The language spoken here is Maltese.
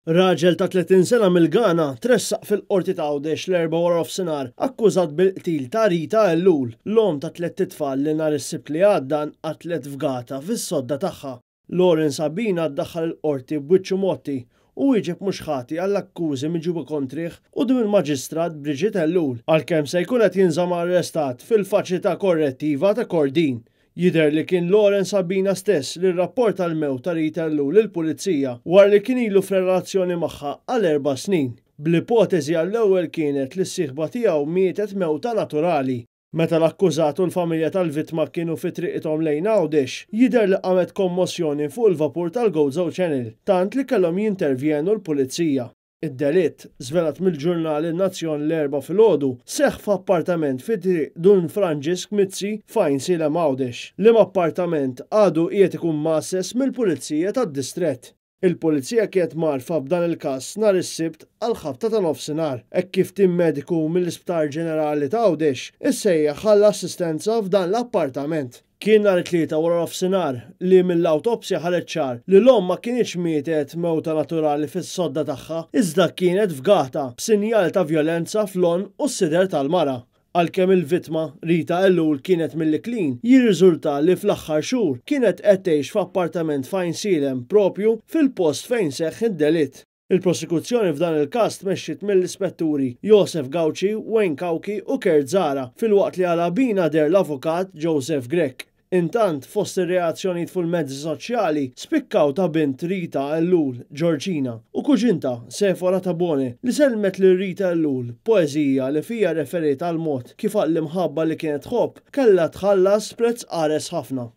Raġel ta' 30 sena mill-Ghana tressaq fil-Qorti ta' Għawdex l-Erbgħa waranofsinhar akkużat bil-qtil ta' Rita Ellul, l-omm ta' tlett itfal li nhar is-Sibt li għadda nqatlet fgata fis-sodda tagħha. Lawrence Abina ddaħħal il-Qorti b'wiċċu mgħotti u wieġeb mhux ħati għall-akkużi miġjuba kontrih quddiem il-Maġistrat Brigitte Ellul, għalkemm se jkun qed jinżamm arrestat fil-Faċilità Korrettiva ta' Kordin. Jidher li kien Lawrence Abina stess li rrapporta l-mewt ta' Rita Ellul lill-Pulizija wara li kien ilu f'relazzjoni magħha għal erba' snin. Bl-ipoteżi għall-ewwel kienet li s-sieħba tiegħu mietet mewta naturali. Meta l-akkużat u l-familja tal-vittma kienu fi triqithom lejn Għawdex, jidher li qamet kommossjoni fuq il-vapur tal-Gozo Channel, tant li kellhom jintervjenu l-Pulizija. Id-delitt, żvelat mill-ġurnal In-Nazzjon l-Erbgħa filgħodu, seħħ f'appartament fi Triq Dun Franġisk Mizzi f'Għajnsielem Għawdex, liema appartament għadu qiegħed ikun mgħasses mill-Pulizija tad-Distrett. Il-Pulizija kienet mgħarrfa b'dan il-każ nhar is-Sibt għall-ħabta ta' nofsinhar, hekk kif tim mediku mill-Isptar Ġenerali t'Għawdex issejjaħ għall-assistenza f'dan l-appartament. Kien nhar it-Tlieta waranofsinhar li mill-awtopsja ħareġ ċar li l-omm ma kinitx mietet mewta naturali fis-sodda tagħha iżda kienet fgata b'sinjali ta' vjolenza fl-għonq u s-sider tal-mara. Għalkemm il-vittma, Rita Ellul kienet mill-Iklin, jirriżulta li fl-aħħar xhur kienet qed tgħix f'appartament f'Għajnsielem proprju fil-post fejn seħħ id-delitt. Il-prosekuzzjoni f'dan il-każ tmexxiet mill-Ispetturi Josef Gauci, Wayne Cauchi u Kurt Zahra, filwaqt li għal Abina deher l-Avukat Joseph Grech. Intant, fost ir-reazzjonijiet fuq il-mezzi soċjali, spikkaw ta' bint Rita Ellul, Georgina, u kuġintha, Sephora Tabone, li sellmet lil Rita Ellul b'poeżija li fiha rreferiet għall-mod kif għall-imħabba li kienet tħobb kellha tħallas prezz qares ħafna.